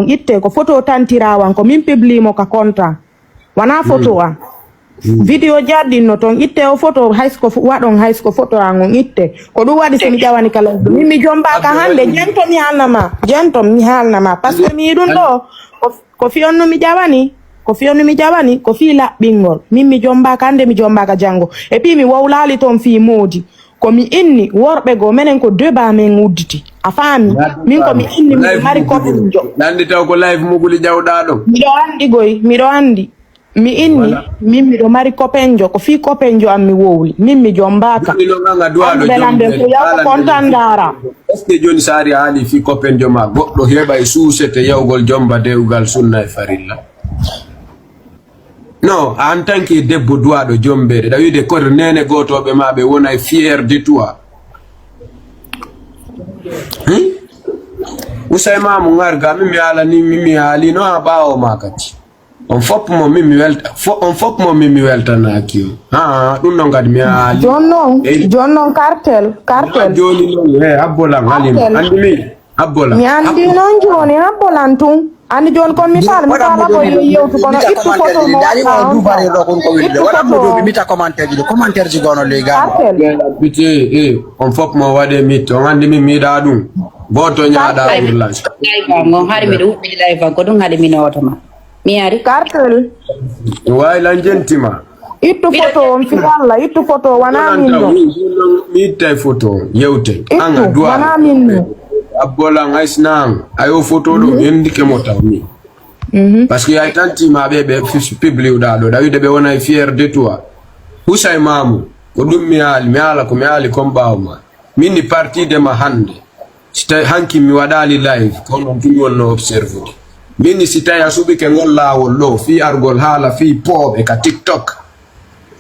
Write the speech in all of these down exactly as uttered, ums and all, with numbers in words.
on itte, ko photo tantirawan, ko min publie mo ka konta. Wana photo an. Video jaɗɗinno ton, itte o photo, haysko fu-, waɗon haysko photo an on itte. Ko ɗum waɗi so mi ƴawani kala. Min mi jombaka hande, jento mi halna ma. Jento mi halna ma. Parce que mi ɗum ɗo, ko, ko fi on no mi ƴawani. Ko fi on no mi ƴawani, ko fi laɓɓingol. Min mi jombaka hande, mi jombaka jango. Et puis mi wowlali ton fi moodi. Ko mi inni worɓe goo, menen ko débat men udditi. A faami? Min ko mi inni miɗo mari copain jo. Nandi taw ko live Muguli jawɗa ɗo. Miɗo andi goy, miɗo andi. Mi inni, min miɗo mari copain jo, ko fii copain jo am mi wowli. Min mi jombaaka. Joni noon an a duwaɗo. Ɓe lamɓe ko yaw kontan ndaara. Est-ce que joni so ari a haali fii copain jo ma goɗɗo heɓa e suusete yawgol jomba dewgal sunna e farilla? Non, en tant que debbo duwaɗo jombeede, ɗa wiide koto nene gotoɓe ma ɓe wonay fier de toi. Hmm? Usay mamu ngarga, min mi haala ni, min mi haali no ha ɓawo ma kadi. On fop mo min mi welta, fo-, on fop mo min mi weltanaki on. Ha, ɗum ɗon kadi mi haali. Jon noon, jon noon cartel, cartel. Joni noon, eh, habbolan, Halima. Cartel. Andi mi? Habbola. Mi andi noon jooni, habbolan tun. Andi jooni kon mi faala, mi faala ko yo yewtu kono ittu photo mo waɗɗa on tan. Ittu photo. Mita commentaire ji, commentaire ji gono ley gano. Cartel. Bite, eh, on fop mo waɗe mit, on andi min mi yiɗa ɗum. Goto ñaaɗa urlage. Live am on, hari miɗo huɓɓi live am, ko ɗum haɗi mi nootoma. Mi ari. Cartel. Wawi lan jentima. Ittu photo on fi Allah, ittu photo wana min no. Mi ittay photo on, yewte. Ittu, wana min no. Abbolan aysnan, ayo photo ɗo, mi yendike mo taw mi. Parce que ay tanti ma ɓe, ɓe fis public ɗa ɗo, ɗa wiide ɓe wonay fier de toi. Husay mamu, ko ɗum mi haali, mi haala ko mi haali kon ɓawo ma. Min ni partie de ma hande. Si tawi hanki mi waɗaali live, ko onon tun wonno observude. Min ni si tawi a suɓike ngol laawol ɗo, fii argol haala fii pooɓe ka TikTok,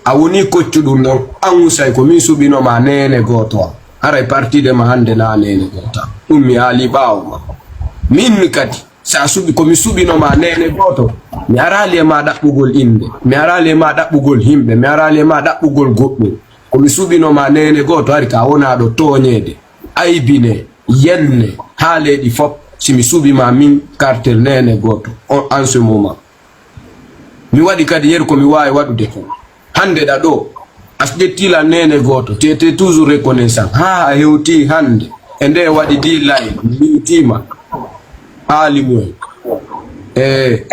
a woni koccu ɗum ɗon, an Usay ko min suɓinoma neene gooto am. Haray partie de ma hande na neene gooto am. Ɗum mi haali ɓaawo ma. Min ni kadi, sa suɓi, ko mi suɓinoma neene gooto, mi araali e ma ɗaɓɓugol innde, mi araali e ma ɗaɓɓugol himɓe, mi araali e ma ɗaɓɓugol goɗɗum. Ko mi suɓinoma neene gooto, hari ka wona ɗo tooñeede. Aybine, yenne, haaleeɗi fop, si mi suɓi ma min cartel neene gooto, on, en ce moment. Mi waɗi kadi yeru ko mi waawi waɗude kon. Hande ɗa ɗo, a ƴetti la neene gooto, tu étais toujours reconnaissant. Haa a hewti hande, e nde waɗi di live, mi yewtima. Aalimu en, e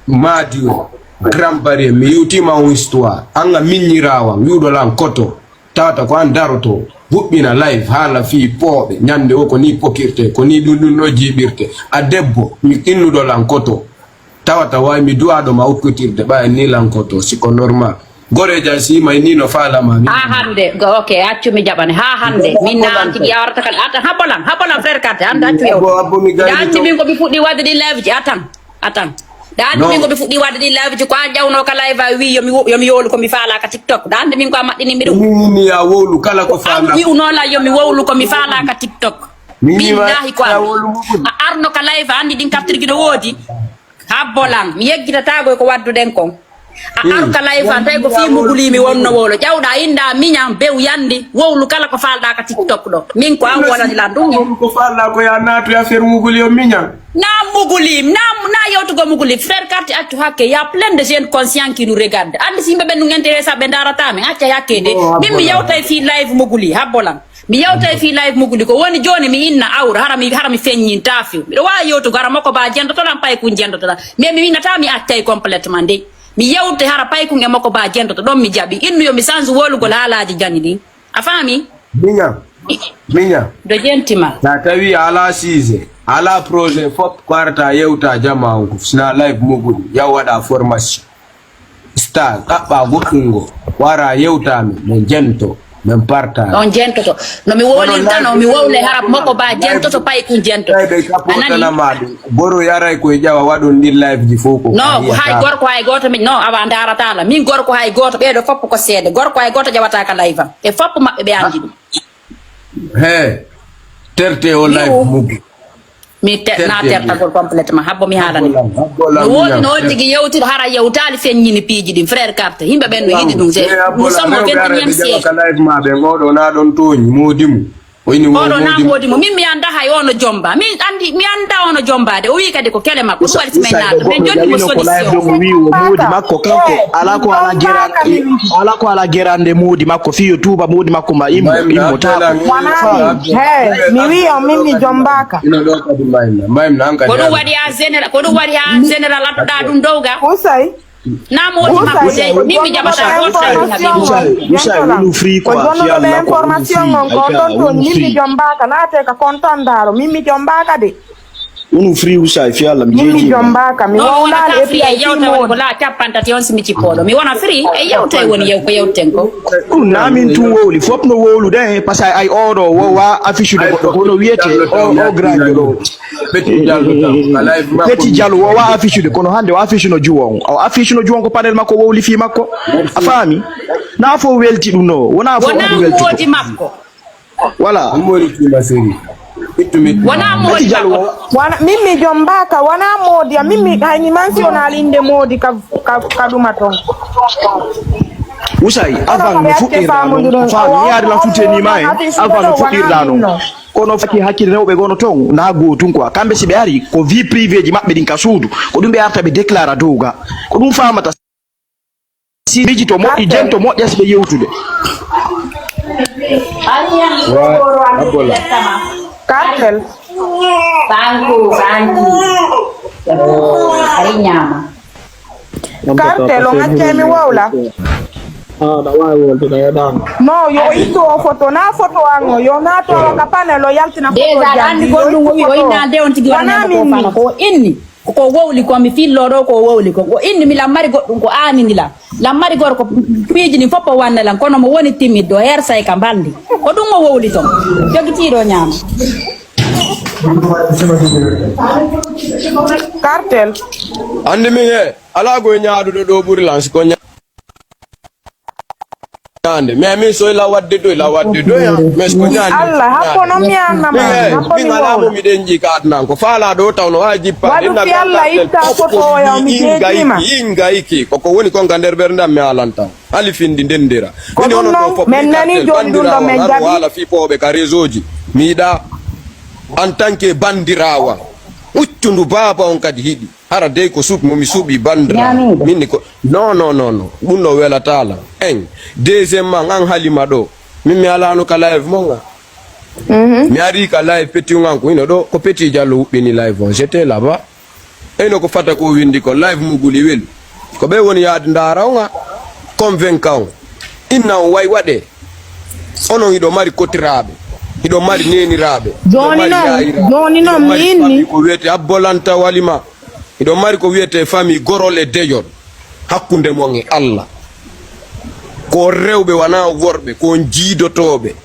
Maadi en, Grand Barrière, mi yewtima on histoire. An a miññiraawan, wi'uɗo lan koto. Tawata ko an daroto, huɓɓina live, haala fii pooɓe. Ñande o ko ni pokirte, ko ni ɗum ɗum ɗo jiiɓirte. A debbo, mi innuɗo lan koto. Tawata way mi duwaɗo ma ukkitirde, ɓa en ni lan koto, si ko normal. Goreejo an si ma en ni no faala ma ni. Ha hande, go-, ok, accu mi jaɓane. Ha hande, min na an tigi yawarata kala. Atan, habolan, habolan, frère Karte, hande accu yewta. Abbo, abbo, mi gayni. Andi min ko mi fuɗɗi wadde ɗi live ji, atan. Atan. Ɗa andi min ko mi fuɗɗi wadde ɗi live ji, ko an ƴawno ka live a wi yo mi wo-, yo mi yowlu ko mi faala ka TikTok. Ɗa andi min ko a maɗɗini mi ɗum. Min ni ya wowlu kala ko faala. An wi'uno la yo mi wowlu ko mi faala ka TikTok. Billahi ko an. A arno ka live a andi ɗin kartirji no woodi. Habbolan. Mi yeggitatago e ko wadduɗen kon. A aru ka live an tawi ko fii Muguli mi wonno wowlo. Ƴawɗa inda miñan bew yandi wowlu kala ko faalɗa ka TikTok ɗo. Min ko an wonani lan ɗum. Ko faalɗa ko ya naatu e affaire Muguli o miñan. Na Muguli, na, na yewtugo Muguli. Frère Karte accu hakke, y a plein de jeunes conscients qui nous regardent. Andi si yimɓe ɓen ɗum intéressé ɓe ndarata min, acca hakke de. Min mi yewtay fii live Muguli, habbolan. Mi yewtay fii live Muguli ko woni joni mi inna awra, hara mi, hara mi feññinta few. Miɗo waawi yewtugo hara Moko Ba jendoto lan, Paykun jendoto lan. Mais mi innata mi accay complètement de. Mi yewte hara Paykun e Moko Ba jendoto ɗon mi jaɓi. Innu yo mi sansu wolugol haalaaji jani ɗin. A faami? Miña. Miña. Do jentima. Sa tawi ala siise, ala projet fop ko arata yewta jama on ko sina live Muguli, yaw waɗa formation. Star, ɗaɓɓa goɗɗum ngo. Wara yewta min, min jento, min parta. On jentoto. No mi wowlirta, no mi wowle hara Moko Ba jentoto, Paykun jentoto. A nani? Goro yaray koye ƴawa waɗon ɗin live ji fof ko. No, hay gorko hay goto mi, no, awa ndarata la. Min gorko hay goto, ɓeɗo fop ko seede. Gorko hay goto ƴawata ka live am. E fop maɓɓe ɓe andi ɗum. He, terte o live Muguli. Mi te-, na tertagol complètement. Habbo mi haalani. No woodi no on tigi yewtiro hara yewtaali feññini piiji ɗin. Frère Karte. Yimɓe ɓen no yiɗi ɗum. Nous sommes au vingt et unième siècle. Ka live ma ɓe ngoɗo na ɗon tooñi moodi mum. O inni wo Oɗo na moodi mo. Moodi mo. Min mi annda hay ono jomba. Min anndi, mi annda ono jombaade. O wi'i kadi ko kele makko. Ɗum waɗi si men Usa, naaɗo. Men jonni mo solution. Mo wi'i wo moodi makko kanko. Ala ko ala gerande, ala ko ala gerande moodi makko. Fii yo tuuba moodi makko ma immo, immo taako. Wonaa min. He, mi wi'i on min mi jombaaka. Ina ɗo kadi mayna. Mayna an kadi. Ko ɗum waɗi ha général, ko ɗum waɗi ha général adduɗaa ɗum dow ga. Usay. Na moodi makko de, min mi jaɓata goto tan. Usay, usay, wonu free quoi, ko jonnuɗo ɓe information on ko ɗon ɗon, min mi jombaaka, naate ka kontan daaro, min mi jombaaka de. Wonu free usay, fi Allah, mi jeeji. Min mi jombaaka, mi wawlaali e free e yewta woni ko la cappantati on si mi cippooɗo. Mi wona free, e yewta e woni yew-, ko yewten ko. Ɗum na min tun wowli, fop no wowlude, parce que ay oɗo wo wa affiche de goɗɗo, kono wiyete o, o grand ɗo. Petit Diallo tan, ka live makko. Petit Diallo, o wa affiche de, kono hannde o affiche no juwo on. O affiche no juwo on ko panel makko, wowli fii makko. A faami? Na fof welti ɗum no, wona fof welti moodi makko. Voilà. Moodi Tuma Seri. Ittu mi. Wona moodi makko. Wona, min mi jombaaka, wona moodi, min mi, hay mi mentional innde moodi ka, ka, ka ɗuma ton. Usay, avant no fuɗɗirɗa non. Faami, mi yaade lan futteniima en, avant no fuɗɗirɗa non. Kono faki hakkille rewɓe gono ton, na gootum quoi. Kamɓe si ɓe ari, ko vie privée ji maɓɓe ɗin ka suudu. Ko ɗum ɓe arta ɓe déclara dow ga. Ko ɗum faamata. Si miji to moƴƴi, jen to moƴƴa si ɓe yewtude. Wa, Abbola. Cartel. Banku, banki. Ari ñaama. Cartel, on accay mi wowla. Ah, da wawi wonde da yadano. No, yo ittu o photo, na photo an o, yo na to ka panel o yaltina photo. Déjà, andi ko ɗum o wi, o inna nde on tigi wona min ko inni. Ko wowli ko mi fillo ɗo ko wowli ko. Ko inni mi lammari goɗɗum ko aanini lan. Lammari gorko piiji ni fof o wanna lan, kono mo woni timidɗo, hersay ka mbalndi. Ko ɗum o wowli ton. Jogitiiɗo ñaama. Cartel. Andi min he. Alaa ko e ñaaɗuɗo ɗo ɓuri lan, si ko ña-, ñaande. Mais min so ila waɗde doy, la waɗde doy, ha. Mais si ko ñaande. Allah, hakko non mi annama, eh, hakko min mi alaa mo wowla. Miɗen ƴii ka adnan ko faala ɗo tawno ha jippa. Waɗu fi Allah itta foto o yaw mi jeejima. Ingayki, ingayki. Koko woni kon ka nder ɓernde am mi haalanta. Hali findi ndendira. Ko ɗum non, men nani joni ɗum ɗo men jaɓi. Haala fii pooɓe ka réseau ji. Mi yiɗa en tant que bandirawa. Uccundu baaba on kadi hiɗi. Hara dey ko suuɓi mo mi suuɓi bandira. Ñaamiiɗo. Min ni ko, non, non, non, non. Ɗum ɗo welataa lan. En. Deuxièmement, an Halima ɗo. Min mi alaano ka live mon nga. Mhm. Mi ari ka live Petit on an ko hino ɗo. Ko Petit Diallo huɓɓini live on. J'étais là-bas. Eyno ko fata ko windi ko live muguli weli. Ko ɓe woni yaade ndaara on nga. Convaincant on. Inna on way waɗe. Onon hiɗo mari kotiraaɓe. Hiɗo mari neeniraaɓe. Hiɗo mari yaayiraaɓe. Jooni non, jooni non mi inni. Hiɗo mari famille ko wiyete abbolanta walima. Hiɗo mari ko wiyetee famille gorol e deyol hakkunde mon e Allah. Ko rewɓe wanaa worɓe, ko jiidotooɓe,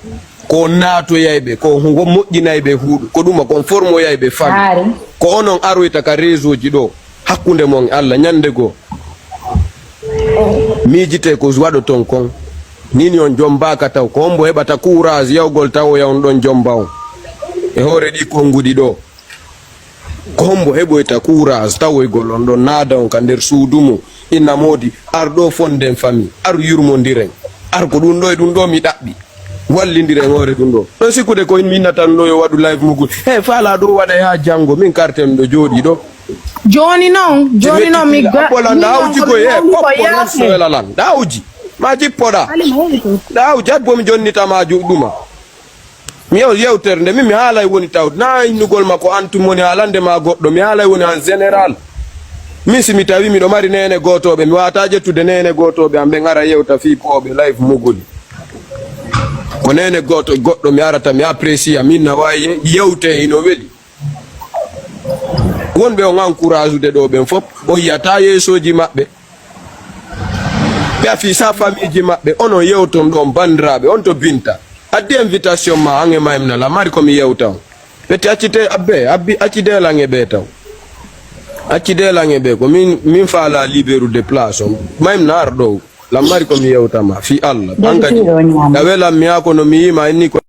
ko naatoyayɓe, ko ngo moƴƴinayɓe huuɗo, ko ɗuma kon formoyayɓe famille. Haari. Ko onon aroyta ka réseau ji ɗo hakkunde mon e Allah ñande goo. Miijitee ko waɗoton kon. Nin on jombaaka taw. Ko hombo heɓata courage yawgol taw o yaw ɗon jomba on. E hoore ɗi konnguɗi ɗo. Ko hombo heɓoyta courage tawoygol on ɗon naada on ka nder suudu mum, inna moodi, ar ɗo fonden famille, ar yurmondiren, ar ko ɗum ɗo e ɗum ɗo mi ɗaɓɓi, wallindiren hoore ɗum ɗo. Ɗon sikkude ko in mi innata ɗum ɗo yo waɗu live mugul. He, faala ɗo waɗa haa janngo, min karten ɗo jooɗi ɗo. Jooni non, jooni non mi ga-, Appola, min non ndawji ko koye, min poppo non yaafo. Soyla lan, ndawji. Ma jippoɗa. Ndawji, at bomi jonnita ma juɗɗuma. Mi yew-, yewtere nde, min mi haalay woni tawde. Na innugol ma ko an tun woni haalande ma goɗɗo. Mi haalay woni en général. Min si mi tawi miɗo mari neene gootooɓe, mi waata ƴettude neene gootooɓe am ɓen ara yewta fii pooɓe live muguli. Ko neene gooto, goɗɗo mi arata, mi apprécie, min na waawi ye-, yewte hino weli. Wonɓe on encourage ude ɗo ɓen fof, on yiyata yeesooji maɓɓe. Ɓe afii sa famille ji maɓɓe, onon yewton ɗon banndiraaɓe, on to Binta. Addi invitation ma, an e Maymuna la, mari ko mi yewta on. Ɓe ti accite abbe, abbi, accide lan e ɓe taw. Accide lan e ɓe, ko min, min faala libérude place on. Maymuna ar ɗo, la mari ko mi yewta ma, fi Allah. An kadi, a welan mi haa kono mi yima inni ko